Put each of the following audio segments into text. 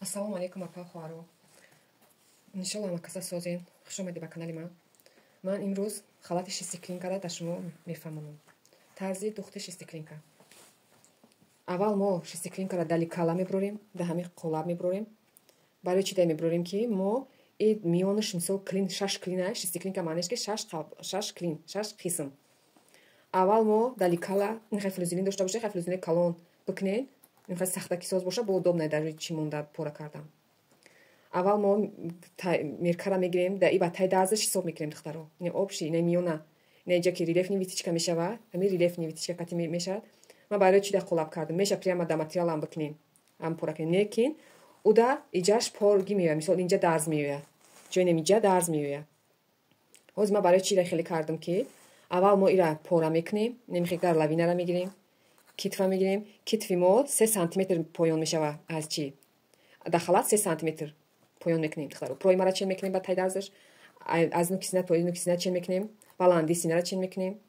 Ассалому алайкум, апа, хоҳаро. Иншолло, ҳама каса созен. Хуш омадед ба канали ман. Ман имрӯз халати шестиклинкара дар шумо мефаҳмонам. Тарзи духти шестиклинка. Аввал мо шестиклинкара дар лекала мебурорем, дар ҳамин қолаб мебурорем. Барои чӣ дар мебурорем, ки мо и миёнаш, мисол, клин, шаш клина, шестиклинка маънеш ки шаш клин, шаш қисм. Аввал мо дар лекала инхел флюзелин дошта бошем, хел флюзелини калон бикунед, инхел сахтаки соз боша, бо удобно дар чӣ монда пора кардам. Аввал мо меркара мегирем, да и ба тай дарзаш ҳисоб мекунем, духтаро. Ин общий, ина миёна, ина инҷа ки рельефный вытачка мешава, ҳамин рельефный вытачка кати мешавад. Ман барои чӣ дар қолаб кардам? Меша прямо да материалам бикунем, ҳам пора кунем, лекин уда иҷаш поргӣ меояд. Мисол, инҷа дарз меояд, ҷои инҷа дарз меояд. Ҳозир ман барои чӣ хеле кардам, ки аввал мо ира пора мекунем, немихе горловинара мегирем, китфа мегирем. Китфи мо 3 сантиметр поён мешава аз чӣ дар халат 3 сантиметр поён мекунем, духтаро. Проймара чен мекунем ба тай дарзаш, аз нуки сина то нуки сина чен мекунем, баланди синара чен мекунем,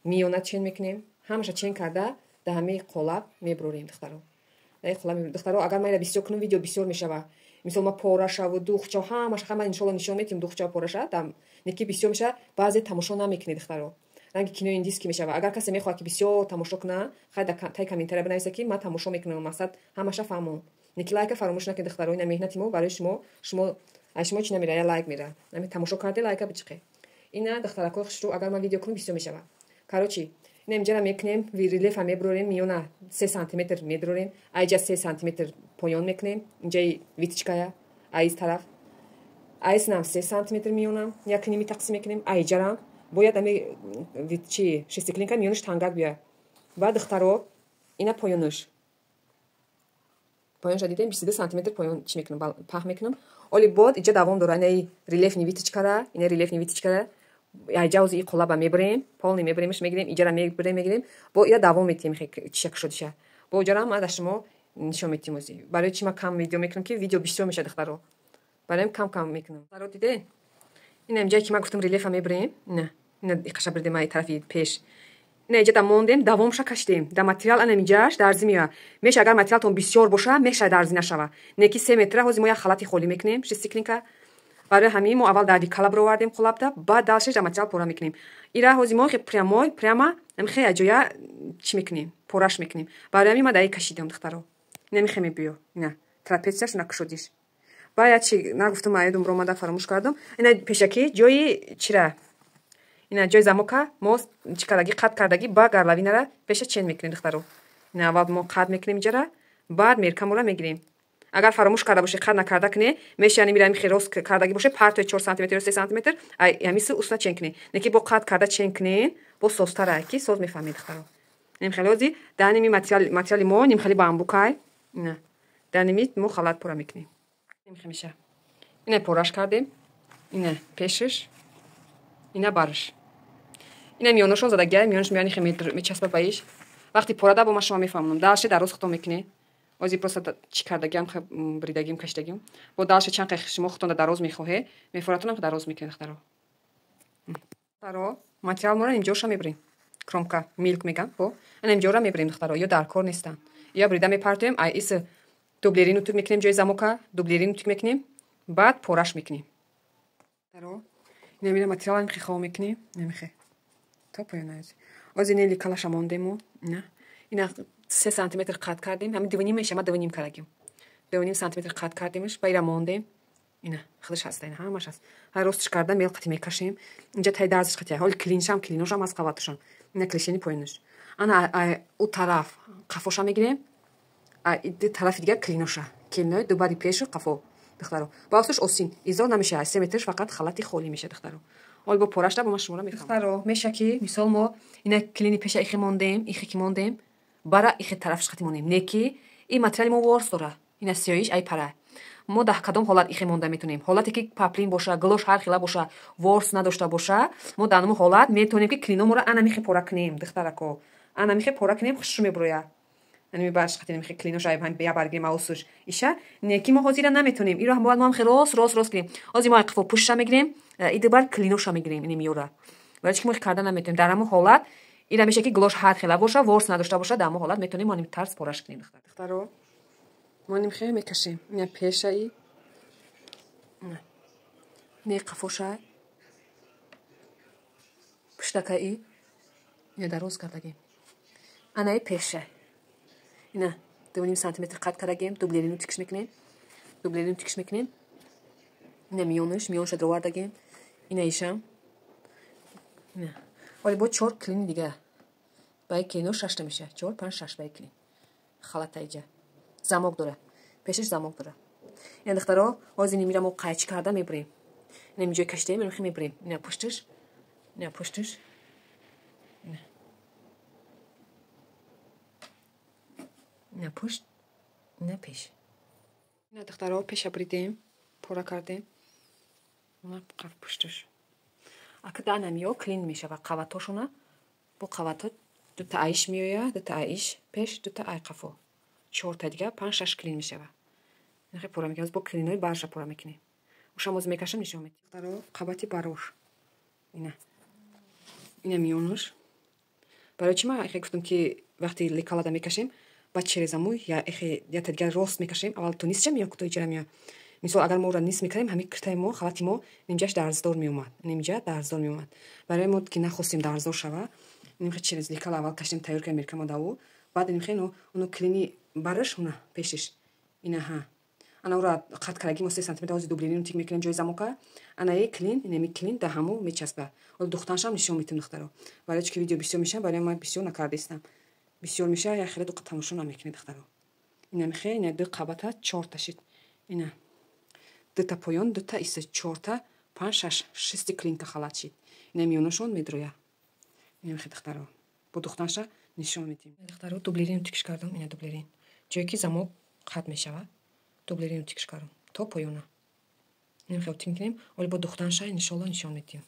миёна чен мекунем. Ҳамаша чен карда, дар ҳамаи қолаб мебурорем, духтаро. Духтаро, агар ман ира бисёр кунам, видео бисёр мешава. Мисол, ма порашаву духча ҳамаша ман иншолло нишон метиҳам, духча пораша неки бисёр мешава, баъзе тамошо намекунед, духтаро. Ранги кинои индийский мешава. Агар касе мехоҳад, ки бисёр тамошо куна, хай тай комментария бинависа, ки ман тамошо мекунам, мақсад ҳамаша фаҳмон. Неки лайка фаромӯш накунед, духтаро. Ина меҳнати мо барои шумо. Шумо аз шумо чӣ намера? Я лайк мера. Ами тамошо карде, лайка бичиқе. Ина, духтаракои хушрӯ, агар ман видео кунам, бисёр мешава. Короче, ина инҷара мекунем, рельефа мебурорем, миёна 3 сантиметр медурорем, айҷа 3 сантиметр поён мекунем, инҷаи вытачкая аиз тараф, айснам 3 сантиметр миёнам як ними тақсим мекунем. Айҷарам бояд ами чи шестиклинка миёнаш тангак биёяд. Баъд, духтаро, ина поёнаш. Поёнша дидем, 22 сантиметр поён чӣ мекунам, паҳ мекунам. Оли бод иҷа давом дора, инаи рельефный вытачкара, ина рельефный вытачкара айҷа и қолаба мебурем, полный мебуремш, мегирем, иҷара мебурем, мегирем, бо ира давом метиҳем, чиша кушодиша. Бо иҷара ма дар шумо нишон метиҳем. Ози барои чи ма кам видео мекунам, ки видео бисёр мешавад, духтаро, бароям кам кам мекунам. Духтаро, дидем, ина инҷае ки ма гуфтам, рельефа мебурем, ина ина иқаша бурдем, ай тарафи пеш, ина иҷа да мондем, давомша кашидем. Да материал ана инҷааш дарзӣ меояд. Меша, агар материалтон бисёр боша, меша дарзӣ нашава. Неки 3 метра ҳозир мо як халати холӣ мекунем, шестиклинка. Барои ҳамин мо аввал дарди кала бировардем қолабда, баъд дальше да материал пора мекунем. Ира ҳозир мо прямой, прямо амихе ҷоя чӣ мекунем, пораш мекунем. Барои ҳамин ма даи кашидам, духтаро. Ина михе мебиё, ина трапецияш, ина кушодиш. Баъд чи нагуфтам, аёдум ромада фаромӯш кардам. Ина пешакӣ ҷои чира, ина ҷои замока мо чӣ кардагӣ, қат кардагӣ, ба горловинара пеша чен мекунем, духтаро. Ина аввал мо қат мекунем иҷара, баъд меркамора мегирем. Агар фаромӯш карда боше, қат накарда куне, меша яъне мира михе рост кардагӣ боше, партои 4 сантиметр ё 3 сантиметр, ҳамиси усна чен кунем. Неки бо қат карда чен кунем, бо созтара, ки соз мефаҳмед, духтаро. Нимхели ози дар ними материали мо нимхели бамбукай, ина дар ними мо халат пора мекунем. Нимхе меша. Ина пораш кардем, ина пешиш, ина барш, ина миёнашон задагия, миёнаш миёни хе мечаспа ба иш. Вақти порада бо ма шумо мефаҳмонам. Дальше дар рост худтон мекунед. Ози просто чӣ кардагиам, бридагим, кашидагим. Бо дальше чанд қайх шумо худтонда дароз мехоҳе, мефоратонам дароз мекунед, духтаро. Духтаро, материал моро инҷоша мебирем, кромка милк мегам, бо ана инҷора мебирем, духтаро. Ё дар кор нестанд, ё брида мепартоем. Ай ис дублерин утюг мекунем, ҷои замока дублерин утюг мекунем, баъд пораш мекунем. Духтаро, ина мира материал михе хов мекунем, намихе то поён. Ози нели калаша мондему, ина ина 3 сантиметр қат кардем, ҳамин дувним меша, ма дувним кардагим, 2,5 сантиметр қат кардемш, ба ира мондем. Ина худаш ҳаста, ина ҳамаш ҳаст. Ҳар ростш карда, мел қати мекашем. Инҷа тай дарзиш қати, ҳоли клиншам, клиношам аз қаватушам, ина клишени поёнаш. Ана ӯ тараф қафоша мегирем, тарафи дигар клиноша, клинои дубари пешу қафо, духтаро. Ба осуш осин изор намеша, 3 метрш фақат халати холӣ меша, духтаро. Ҳол бо порашта бо ма шуморо мефаҳмам. Духтаро, меша ки мисол мо ина клини пеша ихе мондем, ихе ки мондем, бара ихе тарафш қати мондем. Неки ин материали мо ворс дора, ина сиёиш ай пара. Мо дар кадом ҳолат ихе монда метавонем? Ҳолате ки поплин боша, глош ҳар хела боша, ворс надошта боша, мо дар ҳамон ҳолат метавонем, ки клиноморо ана михе пора кунем, духтарако. Ана михе пора кунем, хушрӯ мебурояд. Ани баш қати михе клинош ай я баргирем аусуш иша. Неки мо ҳозира наметавонем, иро бояд мо ҳам хе рост, рост, рост кунем. Ҳозир мо ай қафо пушша мегирем, идубар клиноша мегирем, ини миёра. Барои чи ки мо карда наметавонем дар ҳамон ҳолат? Ира меша ки глош ҳар хела боша, ворс надошта боша, дар ҳамон ҳолат метавонем мо ним тарз пораш кунем, духтаро. Мо нимхе мекашем. Ина пешаи. Не қафошай. Пуштакаи. Ина дароз кардагем. Анаи пешай. Ина 2,5 сантиметр қат кардагем. Дублерину тикш мекунем. Дублерину тикш мекунем. Ина миёнаш, миёнша даровардагем. Ина ишам. Ина. Оли бо 4 клини дига. Ба як клино 6 та меша. 4, 5, 6 ба як клин. Халата иҷа. Замок дора. Пешаш замок дора. Ина духтаро, ҳозир нимира мо қайчи карда мебурем. Ина ҷой кашидаем, инхи мебурем. Ина пушташ. Ина пушташ. Ина. Ина пушт, ина пеш. Ина духтаро пеша буридем, пора кардем. Ина қаф пушташ. Ака да намиё клин мешава қаватошона. Бо қавато дута айш меояд, дута айш пеш, дута ай қафо. 4 та дига 5-6 клин мешава. Инхе пора мекунем, бо клинои барша пора мекунем. Уша моз мекашам нишон медиҳем. Духтаро қабати барош. Ина. Ина миёнаш. Барои чӣ ман эхе гуфтам ки вақти лекалада мекашем, баъд через амӯй я эхе я та дига рост мекашем, аввал то нисча меояд, то иҷара меояд. Мисол агар мо ора нис мекардем, ҳамин киртаи мо, халати мо нимҷаш дарздор меомад. Нимҷа дарздор меомад. Барои мо ки нахостем дарздор шава, нимхе через лекала аввал кашидем, тайёр кардем мерка мо даву. Баъд нимхе оно клини бараш уна пешиш. Ина ҳа. Ана ура қат кардаги мо 3 сантиметр ҳозир дублерину тик мекунем ҷои замока. Ана е клин, инами клин да ҳаму мечаспа. Ҳоло духтаншам нишон метим духтаро. Барои чӣ ки видео бисёр меша, барои ман бисёр накардистам. Бисёр меша, як хеле дуқа тамошо намекунед духтаро. Ина мехе, ина ду қабата 4 та шид. Ина дута поён, дута иса 4 та, 5, 6, 6 клинка халат шид. Ина миёнашон медроя. Ина мехе духтаро. Бо духтанша нишон медиҳем. Духтаро дублерину тикш кардам, ина дублерин. Ҷое ки замок қат мешава, дублерину тикш кардам то поёна. Ина мехе тик мекунем, оли бо духтанша иншолло нишон медиҳем.